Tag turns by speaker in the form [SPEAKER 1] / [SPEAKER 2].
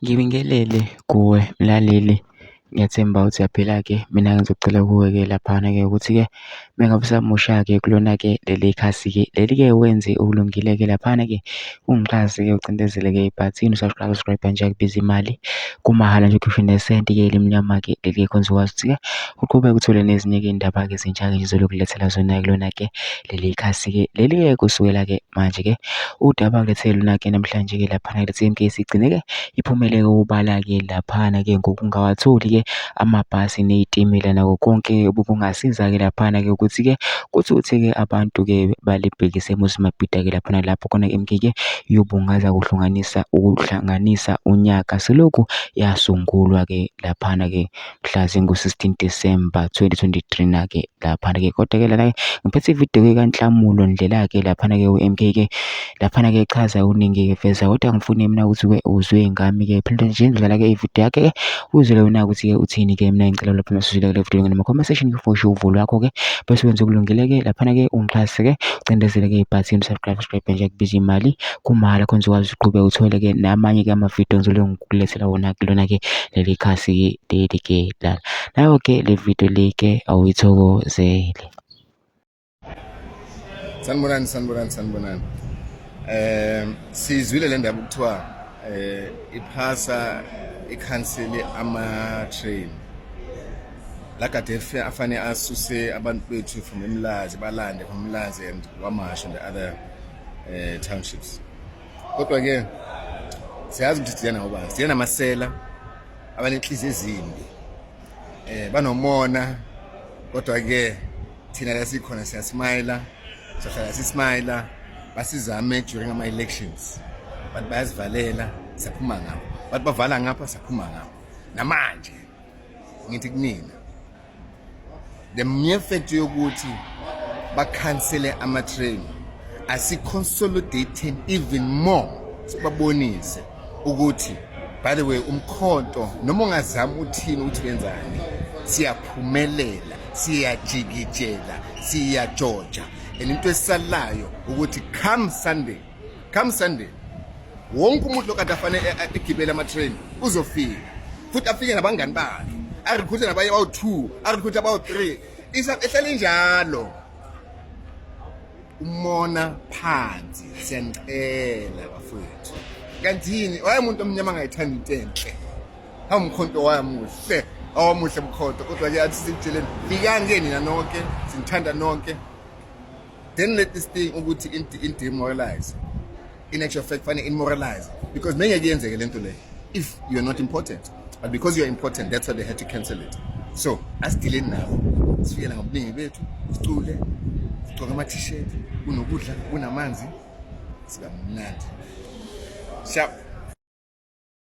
[SPEAKER 1] Ngibingelele kuwe mlaleli, ngiyathemba ukuthi uyaphila-ke. Mina ngizocela kuwe-ke laphana-ke ukuthi-ke uma ngabe usamusha-ke kulona-ke leli khasi-ke, leli-ke wenze okulungile-ke laphana-ke, ungixhase-ke ucindezele-ke ibhathini u-subscribe nje akubizi imali, kumahhala nje ukhishwe nesenti-ke elimnyama-ke leli khona uzokwazi ukuthi-ke uqhubeke uthole nezinye-ke iy'ndaba-ke ezintsha-ke ngizolokulethela zona kulona-ke leli khasi-ke. Leli-ke kusukela-ke manje-ke udaba ngikulethele lona-ke namhlanje-ke laphana lethi MK sigcine-ke iphumele obala-ke laphana-ke ngokungawatholi-ke amabhasi ney'timela nako konke obekungasiza-ke laphana-ke ukuthi-ke kuthuthe-ke abantu-ke balibhekise eMoses Mabhida-ke laphana lapho khona i-M_K-ke iyobungaza kuhlanganisa ukuhlanganisa unyaka selokhu yasungulwa-ke laphana-ke mhla zingu-16 December 2023 na-ke laphana-ke kodwa-ke lana-ke ngiphethe ividiyo-ke kaNhlamulo Ndlela-ke laphana-ke u-M_K-ke laphana-ke echaza okuningi-ke veza kodwa ngifune mina ukuthi-ke uzwe ngami-ke phela nje ngidlala-ke ividiyo yakhe-ke uzwele wena ukuthi-ke uthini-ke. Mina ngicela lapha masizwile kule video ngene comment section for sure uvo lwakho-ke bese wenza okulungile-ke laphana-ke ungixhase-ke ucindezele-ke ibhathini subscribe subscribe nje kubiza imali kumahhala khona uzokwazi uqhubeke uthole-ke namanye-ke amavidiyo ngizobe ngikulethela wona kulona-ke leli khasi-ke leli-ke lana. Nayo-ke le video le-ke awuyithokozele.
[SPEAKER 2] Sanibonani, sanibonani, sanibonani. Sizwile le ndaba kuthiwa iphasa ikhansele ama train. La kade afane asuse abantu bethu from eMlazi balande from eMlazi and KwaMashu and the other townships. Kodwa ke siyazi ukuthi siyana ngoba siyana namasela abanenhliziyo ezimbi. Banomona kodwa ke thina la sikhona siyasmayila, sihlala sismayila, basizame during ama elections but bayasivalela, siyaphuma ngapha, but bavala ngapha, siyaphuma ngapha. Namanje ngithi kunina, the mere fact yokuthi bakhansele ama-train, asi-consolidating even more, sibabonise ukuthi by the way umkhonto noma ungazama uthini ukuthi wenzani, siyaphumelela, siyajikijela, siyajoja. And into esalayo ukuthi come Sunday, come Sunday, wonke umuntu lokade afanele egibele ama-train uzofika futhi afike nabangani bakhe, arecruite nabanye abawu-2, arecruite abawu-3, ehlala injalo. Umona phansi, siyanicela bafowethu. Kanti yini waye umuntu omnyama angayithanda into enhle? Hawu mkhonto wamuhle, awamuhle mkhonto. Kodwa-ke athi sikutsheleni, fikani ke nina nonke, sinithanda nonke. Then let this thing ukuthi in demoralize, in actual fact fanele immoralize, because mengeke yenzeke lento leyo if you're not important, but because you're important, that's why they had to cancel it. So asidileni nabo, sifikela ngobuningi bethu, sicule, sigcoke ama-t-shirt, kunokudla, kunamanzi, siba mnandi. Sharp.